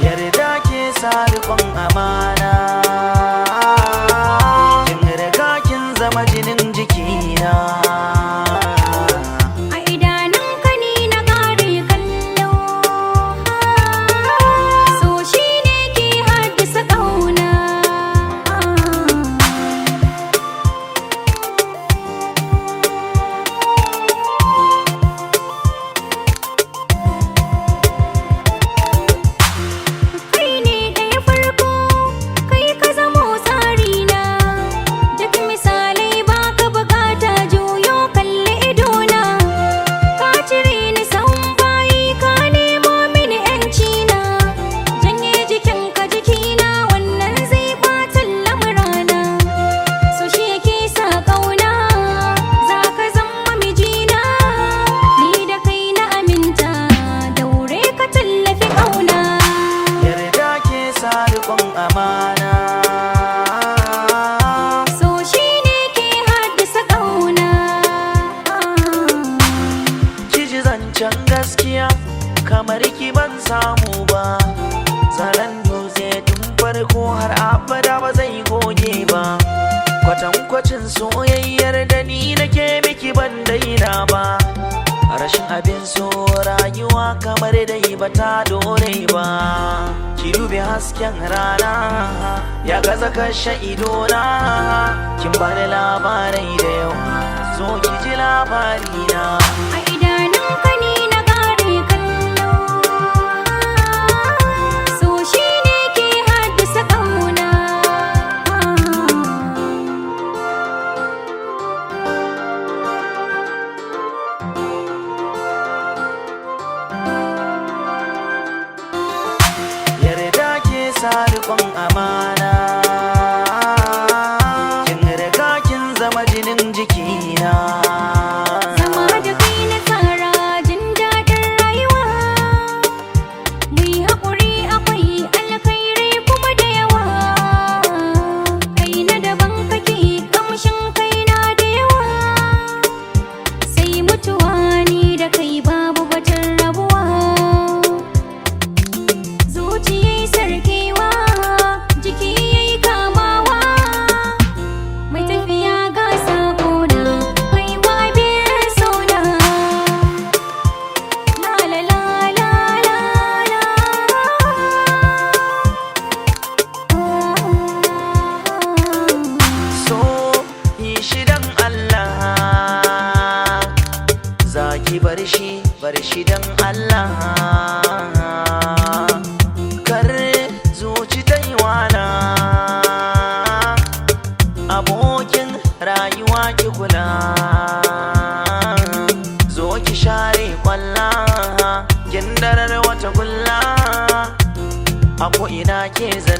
Yarda ke sa riƙon amana. Kin riga kin zama jinin jikina. A idanunka ni na ƙare kallo, so shi ne ke haddasa ƙauna. Kai ne ɗaya farko, kai ka zamo tsarina. Duk misalai baka bukata, juyo kalli idona. Ka cire ni sahun bayi, ka nemo mini 'yancina. Janye jikinka jikina, wannan zai ɓata lamurana. So shi yake sa ƙauna, za ka zama mijina. Ni da kai na aminta, daure ka tallafi ƙauna. Yarda ke sa riƙon amana. So shi ne ke haddasa ƙauna. Kiji zancen gaskiya, kamar ki ban samu ba. Zaren dutse tun farko har abada ba zai goge ba. Kwatankwacin soyayyar da ni nake miki ban daina ba. Rashin abin so rayuwa kamar dai ba ta dore ba. Ki dubi hasken rana ya gaza kashe idona. Kin bani labarai da yawa, zo ki ji labarina. A idanunka ni na ƙare kallo. So shi ne ke haddasa ƙauna. Yarda ke sa riƙon amana. Kin riga kin zama jinin jikina. Zama da kai na tsara jin daɗin rayuwa. Muyi haƙuri, akwai alkhairi kuma da yawa. Kai na daban kake, kamshin kai na da yawa. Sai mutuwa, ni da kai babu batun rabuwa. Zuciyai sarkewa, jiki yayi kamawa. Mai tafiya ga sakona, kai wa biyar sona. La la la la la la. So yi shi dan Allah. Zaki bar shi, bar shi dan Allah. Kar zuci ta yi wana. Abokin rayuwa ki kula. Zo ki share kwalla, gindarar wata gulla. A ko'ina ke zan